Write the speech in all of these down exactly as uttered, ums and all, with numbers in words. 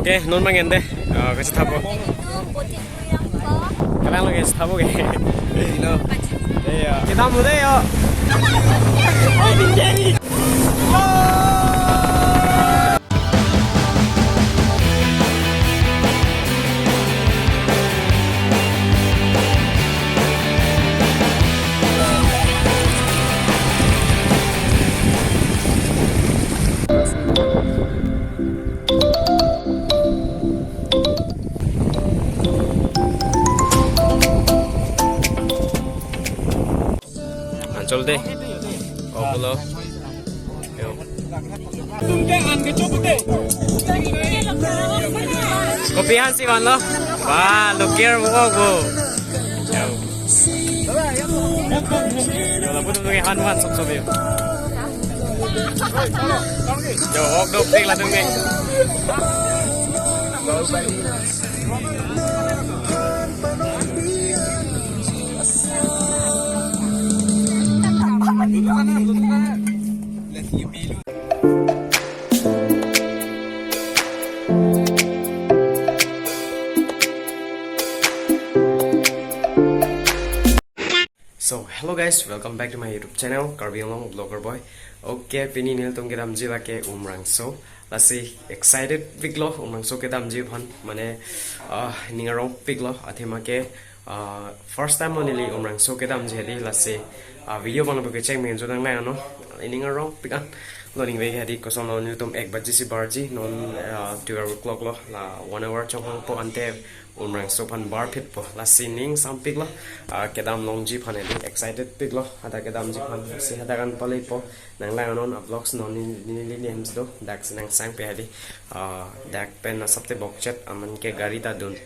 Oke, non mangen de. Ah, kachethapo. Kalang lo kachethapo ke. Hello. Iya. Kedam lo de yo. Anchol de. Oh, hello. Yo. Kopi aphan si vanlo? Wah, local mo ko. Yo. Yo, lapu tum ke han van sok sok yo. Yo, ok dok tik latum ke. So, hello guys, welcome back to my YouTube channel, Karbi Anglong Vlogger Boy. Okay, pini nelitum kedamji lake Umrangso. Lasi excited piklo Umrangso kedamji aphan, mane, ah, ning arongpiklo, athema ke, ah, first time lo neli Umrangso kedamji hedi, lasi, ah, video abang lapu kecheng menjo nang lang ano, ning arongpik an lo ningve hedi, kosonlo nelitum ek baji si barji, non, ah, twelve o'clock lo, la one hour chonghangpo ante Umrangso aphan barphitpo, lasi ning sampiklo, ah, kedam longji aphan hedi, excited piklo, hadak kedamji aphan, lasi hadak an palepo, nang lang anon, ah, vlogs non ni, ni, ni, ni hem do, dak si nang sangpe hedi, ah, dak pen asapte bokchet, aman ke gari ta dun,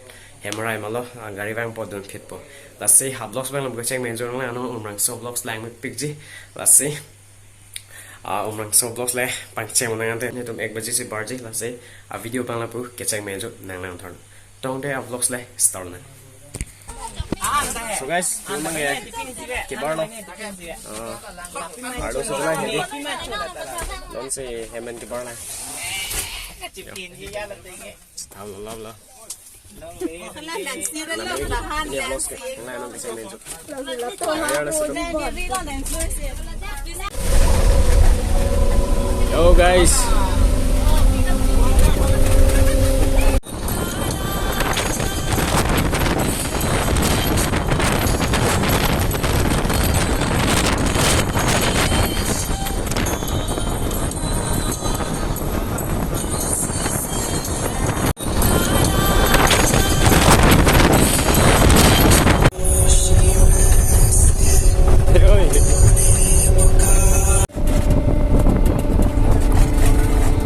hem arai malo, ah, gari vangpo dunphitpo, lasi ha vlogs abang lapu kecheng menjo nang lang anon, Umrangso vlogs langmepikji, lasi ah, Umrangso vlogs le pangcheng nang ante, nelitum ek baji si barji, lasi, ah, video abang lapu kecheng menjo nang lang thon. Tangte, ah, vlogs le start nang. So guys, non mangen kebarlo. Ah, arlo so lang hedi. Non si hem an kebarlo. Stop lo, lo, lo. Ini vlogs ke, nang lang kecheng menjo. Yo guys.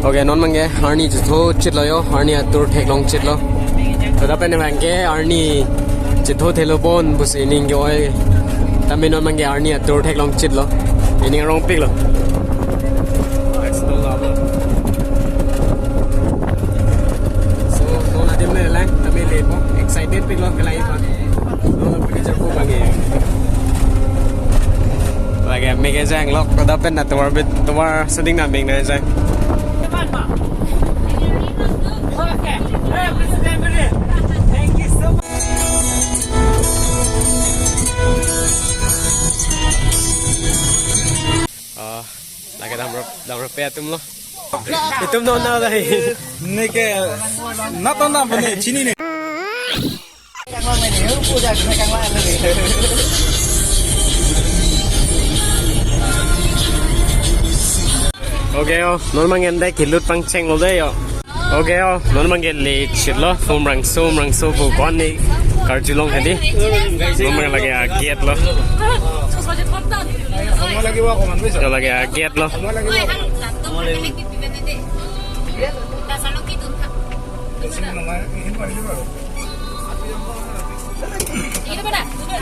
Okay, non mangen arni chetho chitlo yo, arni atur theklong chitlo. Toda pen abang ke arni chetho thelo bon pusi ning ke-oi. Tame non mangen arni atur theklong chitlo. Ning arongpiklo. So, non adim le lang, tame lepo. Excited piklo kelai pa. Non lo pini jago mangen. Lake mege jang lok, toda pen na tovar bit, tovar shooting na bing na jang. Ah, lake damrap, damrap pe atum lo. Itum non na dai. Neke, na to na bone, chini ne. Okay, oh, non mangen dai kelut pangcheng lo dai yo. Okay, oh, non mangen le chitlo, Umrangso, Umrangso pu ko-an ne karjulong hedi. Non mangen lake a-gate lo. Yo, lake a-gate lo.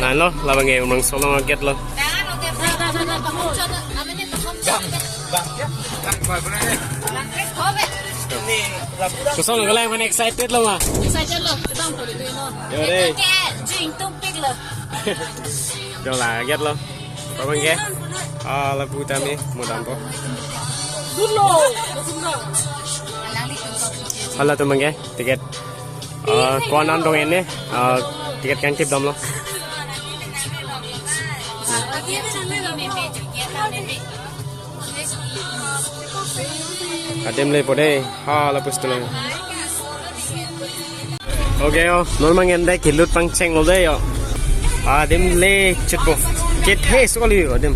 Nang lo, labang ke Umrangso along a-gate lo. Kosonlo, kalang man excited lo ma? Excited lo, kedam poli tu no. Yo re. Ke jing tumpik lo. Yo la, a-gate lo. Labang ke? Ah, lapu tame, mo dampo. Dun lo, dun lo. Halatum abangke ticket, ah, ko-an an dong ene, ah, ticket kangtip damlo. Adim lepo dei, hala pustu lang. Okay, yo, non abangke dak kelut pangchenglo dei, yo. Adim le chutpo. Kethe sekali yo, adim.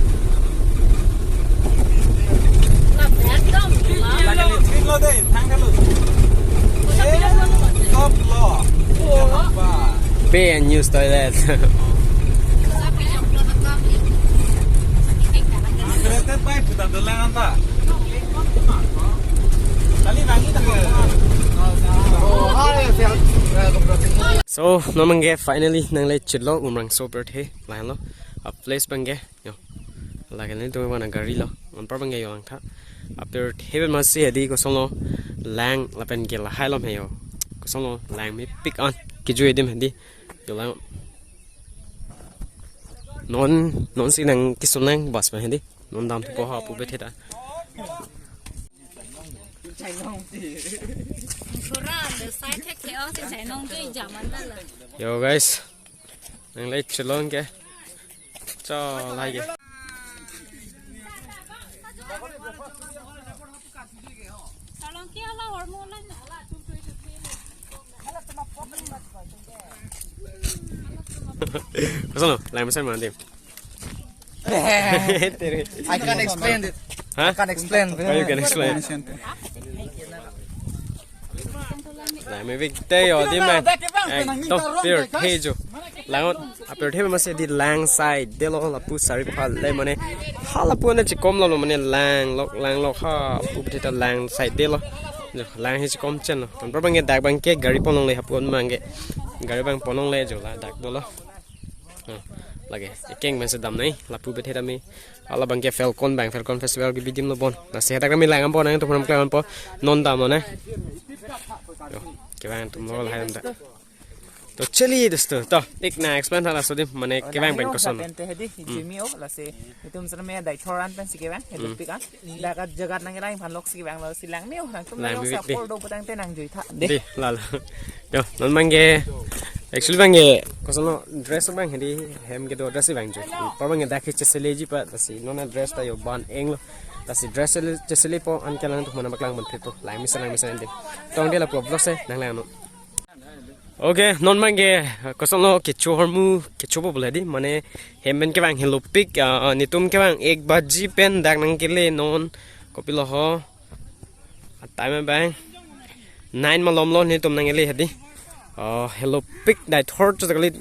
Pay and use toilet. So, non abangke finally nangle chutlo Umrangso apirthe, lahenlo. A place abangke, yo. Lake nelitum abang gari lo, anpar abangke yo langtha. Apirthe pen masi hedi kosonlo lang lapen ke lahai lom he yo. Kosonlo lang mepik an kejui adim hedi. Yo lang. Non, non si nangkesun lang bus pen hedi. Non damthupo ha pu bethe ta. Yo guys, nangle chutlo ke. Cho lake. Kosonlo, lang mesen ma adim. Tere. I can't explain it. Hah? I can't explain. Oh, you can explain. Lang mepik dei yo adim lang. Ekdom apirthe jo. Langot apirthe masi hedi lang saidelo lapu sari phal le mane. Halapu ne chikom lo mane lang lok lang lok ha pu bethe ta lang saidelo. Jo, lang he chikom chen lo. Anpar abangke dak abangke gari ponlongle hapu abangke. Gari abang ponlongle jo la dak dolo. Hmm, lake ekeng pensi damnoi lapu bethe tame. Hala abangke Falcon abang, Falcon Festival ke bidim lo bon. Lasi hadak kami lang ampon nangtum aphan klempo, non damnon ne. Yo, kevang atum lo lahai dam ta. To chali dosto, to ik na explain tha laso adim mane kevang pen koson. Pen te hedi, hmm, Jimmy o, lasi itum sar me Deithor an pensi kevang, hmm, helopik an. Dak ajagat nangkelang aphan lok si kevanglo, si lang me o, nangtum lang lang me sa pik. Kor do putang te nangjui tha. De. De, lalo. Yo, non abangke, actually abangke, kosonlo dress abang hedi, hem kedo dress abang jo. Anpar abangke dak ke cheseleji pa, lasi non dress ta yo ban englo. Lasi dress chesele, cheselepo anke alangtum aphan paklang ponphitpo. Lang mesen, lang mesen dei. Tong dei lapu vlog si, nanglang non. Okay, non abangke, kosonlo kecho ahormu, kechopo pu le dei, mane hem pen kevang helopik, ah, ah, netum kevang ek baji pen dak nangkele non, kopilo ho, a time abang nine malomlo netum nangkele hedi. Oh, helopik Deithor chot kali,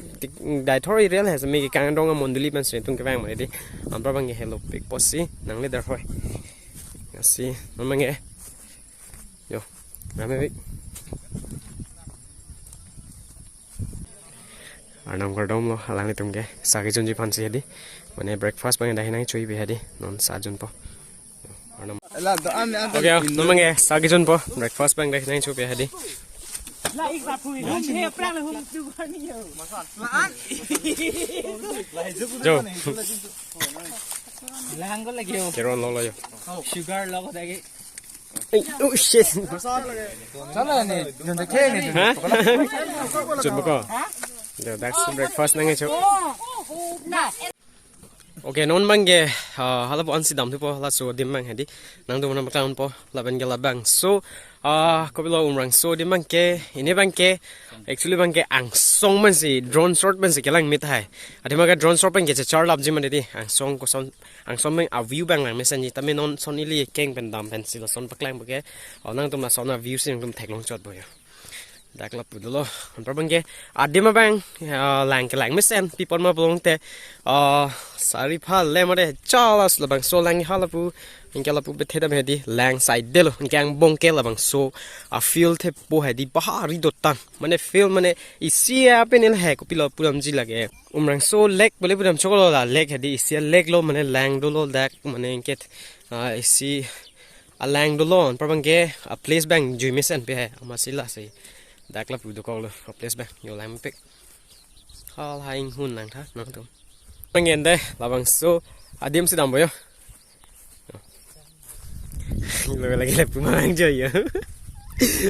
Deithor area le hesa mi kekang dong amondoli pensi netum kevang mane dei. Anpar abangke helopik pusi nangle der hoi. Lasi, non abangke. Yo, lang mepik. Arnam kardom lo, alanglitum ke sa kejunji aphansi hedi. Mane breakfast abang dak nangchoipe hedi. Non sa junpo. Arnam. Ela do am am. Okay, yo, non abangke sa kejunpo. Breakfast abang dak nangchoipe hedi. La ik sa phui. Hum he prang hum tu garni yo. Jo. Lang ko lagi yo. Keron lo lo yo. Sugar lo ko lagi. Ay, oh shit. Chala ni, jun de khe ni. Ha? Chutpo ko. Yo, dak si breakfast nangcho. Okay, non abangke, ah, halapu ansi damthupo, laso adim abang hedi. Nangtum aphan paklang ponpo, lapen ke labangso, ah, kopilo Umrangso adim abangke, pini abangke, actually abangke angsong pensi, drone shot pensi kelang mithai. Adim abangke drone shot pen ke chechar lapji mane dei, angsong koson, angsong abang a view abang lang mesenji tame non son ili keng pen dam pensi lason paklangpo ke. O nangtum lason a view si nangtum theklong chotpo yo. Dak lapu dolo. Anpar abangke adim abang, ah, lang kelang mesen pi pon ma pulote, ah, sari phal le mare chalas labangso lang halapu. Anke lapu bethe tame hedi lang saidelo. Anke angbong ke labangso a field thepo hedi bahari dotang. Mane field mane isi apen il he kopilo pudamji lake. Umrangso lake bole pudam choklo la lake hedi isi a lake lo mane lang dolo dak mane anke, ah, isi alang dolo anpar abangke a place abang jui mesen pe he amatsi lasi dak lapu dokoklo a place abang yo lang mepik. Hal ha inghun langtha nangtum. Abangke dei labangso adim si dampo yo. Lo lagi lapu mang jo yo.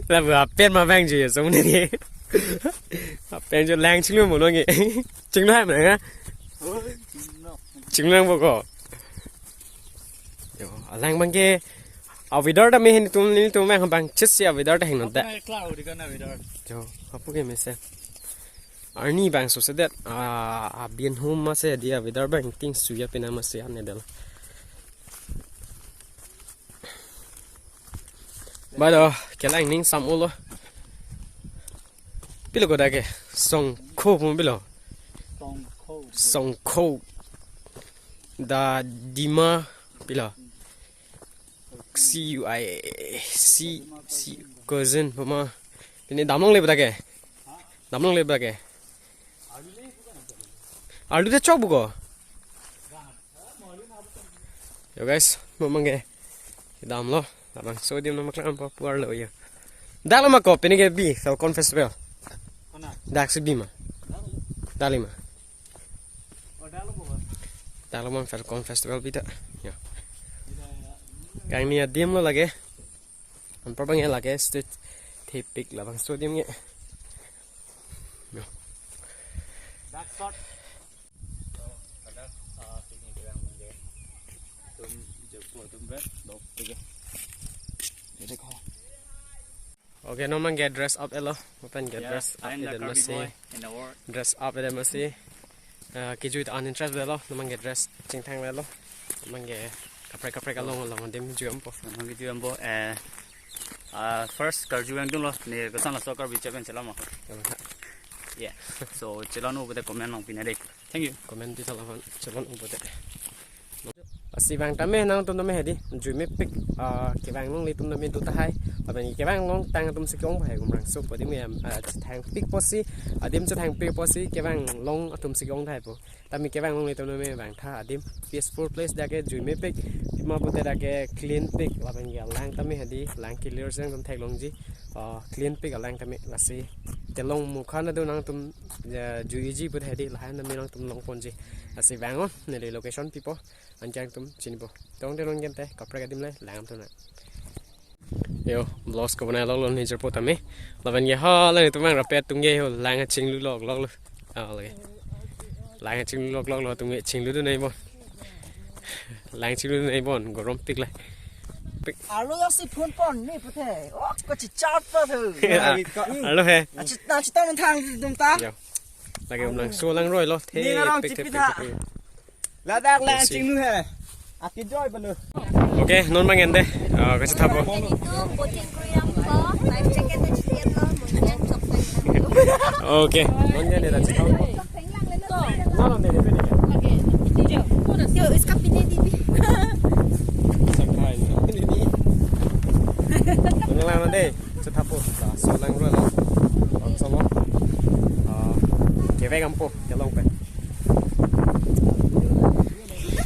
Lapu apen ma bang ju ya song ni. Apen ju lang chinglu mo nongi. Chinglu hai mana? Chinglu ang boko. Yo, alang bang ke a weather ta me hin tum ni tum bang bang chit si a weather ta heng non ta. Apa klaro di kana weather? Yo, apa ke mesen? Arni bang so sedet a a bin hum masi di a weather bang ting suya pina masi ane del. Bado, kelang ning sam ulo. Pilo ko dak ke? Songkho pun pilo. Songkho. Songkho. Da Dima pilo. C U I C, C cousin puma. Ini damlong le dak ke? Damlong le dak ke? Arlu de chok buko. Yo guys, mo mangge. Damlo, labangso adim nama klang pa puar lo ya. Dak lo ma ko, pini ke bi, Falcon Festival. Mana? Dak si bi ma. Dak lo ma. Oh, dak lo bukan? Dak lo ma Falcon Festival bi ta. Ya. Kang ni adim lo lage. Anpar bang ya lage stage thepik labangso adim nge. Yo. Dak shot. Tum jo ko tum ber dok tiga. Ini kau. Okay, non mangge dress up elo. Mo pen ke dress up. Dress up elo masi. Ah, kejui ta an interest elo. Non mangge dress chingthang elo. Non mangge kaprek kaprek along along adim ju ampo. Along ju ampo, eh, ah, first karju yang dun lo. Ni kesan laso Karbi chapen chelama. Yeah. So, chelon u bete comment long pina dei. Thank you. Comment di chelon, chelon u bete. Lasi vang tame nangtum tame hedi, jui mepik, ah, kevang longle atum tame do tahai, lapen kevang longtang atum si ke-ong tahai Umrangso pu adim ya, ah, chethangpik pusi, adim chethangpik pusi, kevang long atum si ke-ong tahai pu. Tame kevang longle atum tame vangtha adim, peaceful place dak ke jui mepik, tima pute dak ke clean pik, lapen ya lang tame hedi, lang clear sang atum theklongji, ah, clean pik alang tame lasi, telong mukha nado nangtum, ya, juiji pute hedi, lahai tame nangtum longponji, lasi vang-o, neli location pipo. Anchang atum chinipo. Tong te ron gente kaprek adim le lang atum na. Yo, vlogs ko banai lok lo ni jerpo tame. Lapen ke ha la ni tumang rapet tung ke ho lang chinglu lok lok lo. Ah, lagi. Lang chinglu lok lok lo tung ke chinglu do nai bon. Lang chinglu do nai bon, gorom tik le. Alo ya si phone pon ni pute. Oh, ko chi chap pa thu. Alo he. Achi ta chi ta nang thang dum ta. Yo. Lagi Umrangso langroi lo. Ni ngarong thepik thepik chipitha. Thepik. Ladak lang chinglu he. Aki joy balo. Okay, non mangende. Ah, kachethapo. Itu boating crew yang ko, life jacket dan jacket ko, yang coklat. Okay, non mangende kachethapo. Yo, iska pine di bi. Sampai. Nang lang dei. Chethapo, laso langroi lo. Bangso lo. Ah, kevek ampo, kelong pen.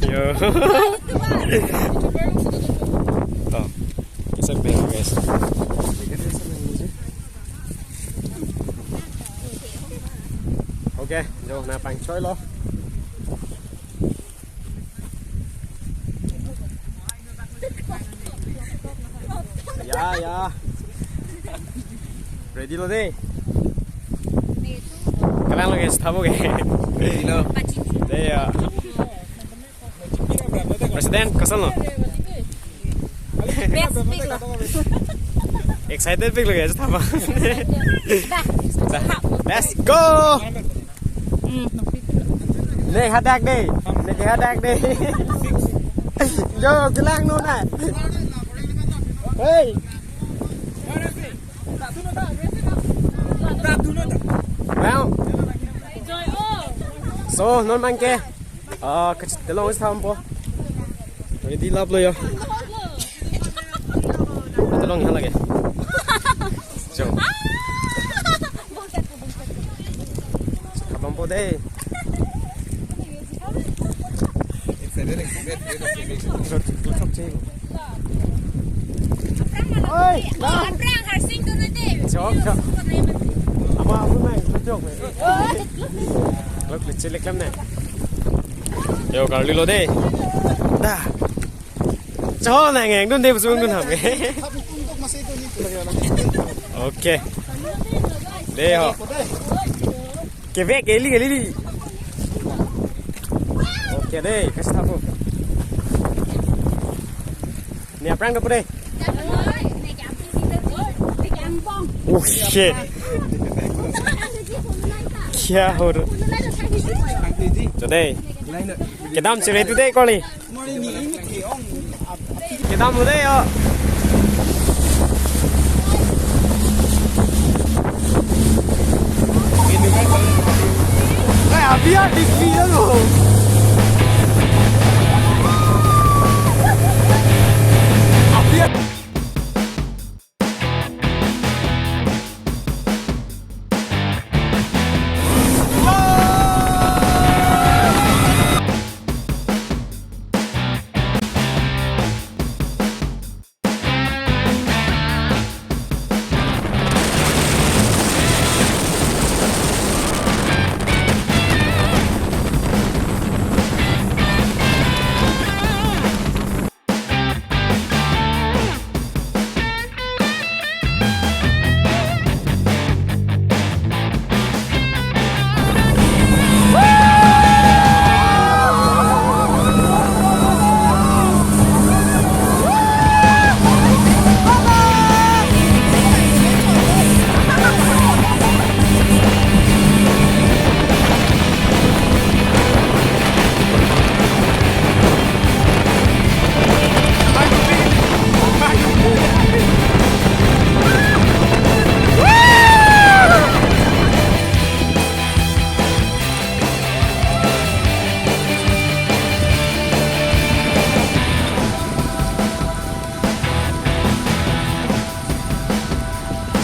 Yo. Oh, kisah pen, guys. Okay, jo na pangchoi lo. Ya, ya. Ready lo dei. Kalang lo guys, thabo ke. Ready lo. Dei ya. President, koson lo? Best pick lo. Excited pick lo guys, thabo. Dah. Dah. Let's go. Hmm. Ne hadak dei. Ne hadak dei. Yo, kelang non na. Hey. Well. So, non mangke. Ah, kachethelong isi thampo. Ready lap lo yo. Kachethelong ya lagi. Jo. Kabampo dei. Oi, Aphrang harsing tu nanti. Chok, chok. Ama, ama, chok. Lok lechin leklam ne. Yo, karli lo dei. Dah. Cho na ngeng dun dei, busung dun ham. Okay. Dei ho. Kevek, keli, keli, keli. Okay dei, kasih tahu. Ni aphrang do pore. Oh shit. Kya ho raha? To dei. Kedam si ready dei kali. Kedam lo dei yo. Eh, abia di kilo lo. Abia.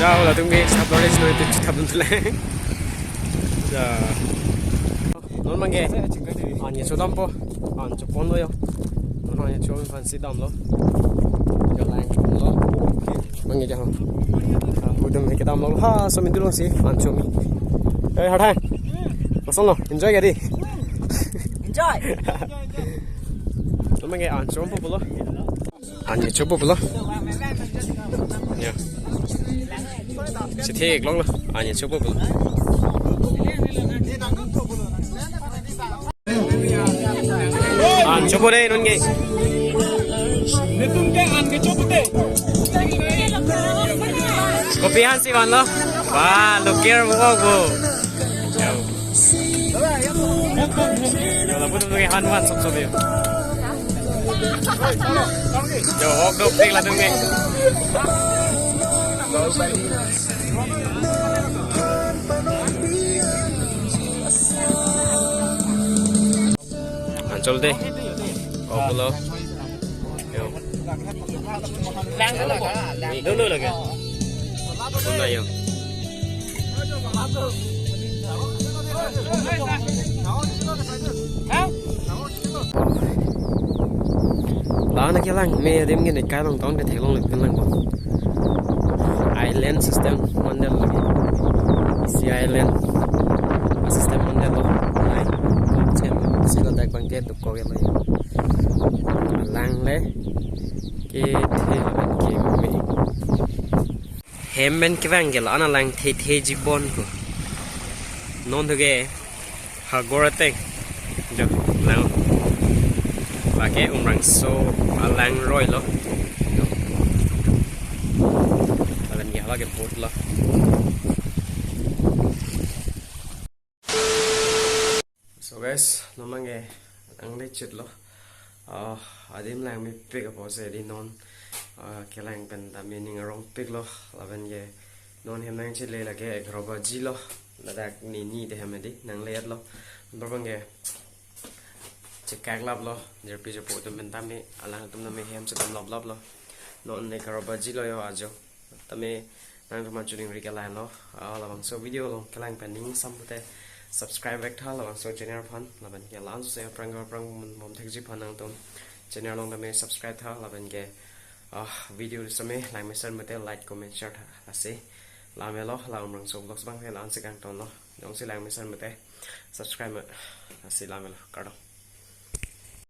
Jao, latum ke stop knowledge no itu cita betul. Ja. Non mangge. An-e chodampo. An-e chopon lo yo. Non an-e cho aphan si damlo. Jo lang lo. Mangge jao. Udam ke damlo. Ha, so min dulong si. An-e cho mi. Eh, hathai. Kosong lo. Enjoy kali. Enjoy. Non mangge an-e chopo pulo. An-e chopo pulo. Ya. Si theklonglo. An-e chopo pulo. An-e chopo dei non ke. Netum ke an-e chopo dei. Kopi aphan si vanlo. Wah, local wo wo. Ya. Yo, lapu tum ke han van sop sop yo. Yo, hok dopik latum ke. An-e chol dei. Oh, pulo. Yo. Dolo lagi. Dolo yo. Lana kelang me adim gini kai long tong de theklong le kelang bo. Island system mandal lagi. Isi island. System mandal lo. Lai. Chem sila dak bangke duk ko lo. Lang le. Kethe lapen keme. Hem pen kevang ke la-an alang thethe jibon ko. Non thu ke hagor ateng. Jo, lang. Lake Umrangso alang roi lo. Jo. Alang ya lake boat lo. So guys, non mangge nangle chit lo. Ah, adim lang mepik apotsi dei non, ah, kelang pen tame ning arongpik lo, lapen ke non hem nangchele lake egharo baji lo, ladak nini te hem dei, nangle-et lo. Anpar abang ke chekak lap lo, jirpi jirpo atum pen tame, alang atum tame hem si dam lap lap lo. Non egharo baji lo yo ajo. Tame nangtum aphan choningri ke lahenlo. Ah, labangso video along kelang pen ning sam pute subscribe vek tha labangso channel aphan. Lapen ke la-an sose aphrang aphrang bom thekji aphan nangtum channel along tame subscribe tha. Lapen ke, ah, video seme lang mesen pute like, comment, share tha. Lasi lamelo, la Umrangso Vlogs abang ke la-an si kangton lo. Jongsi lang mesen pute subscribe me. Lasi lamelo, kardom.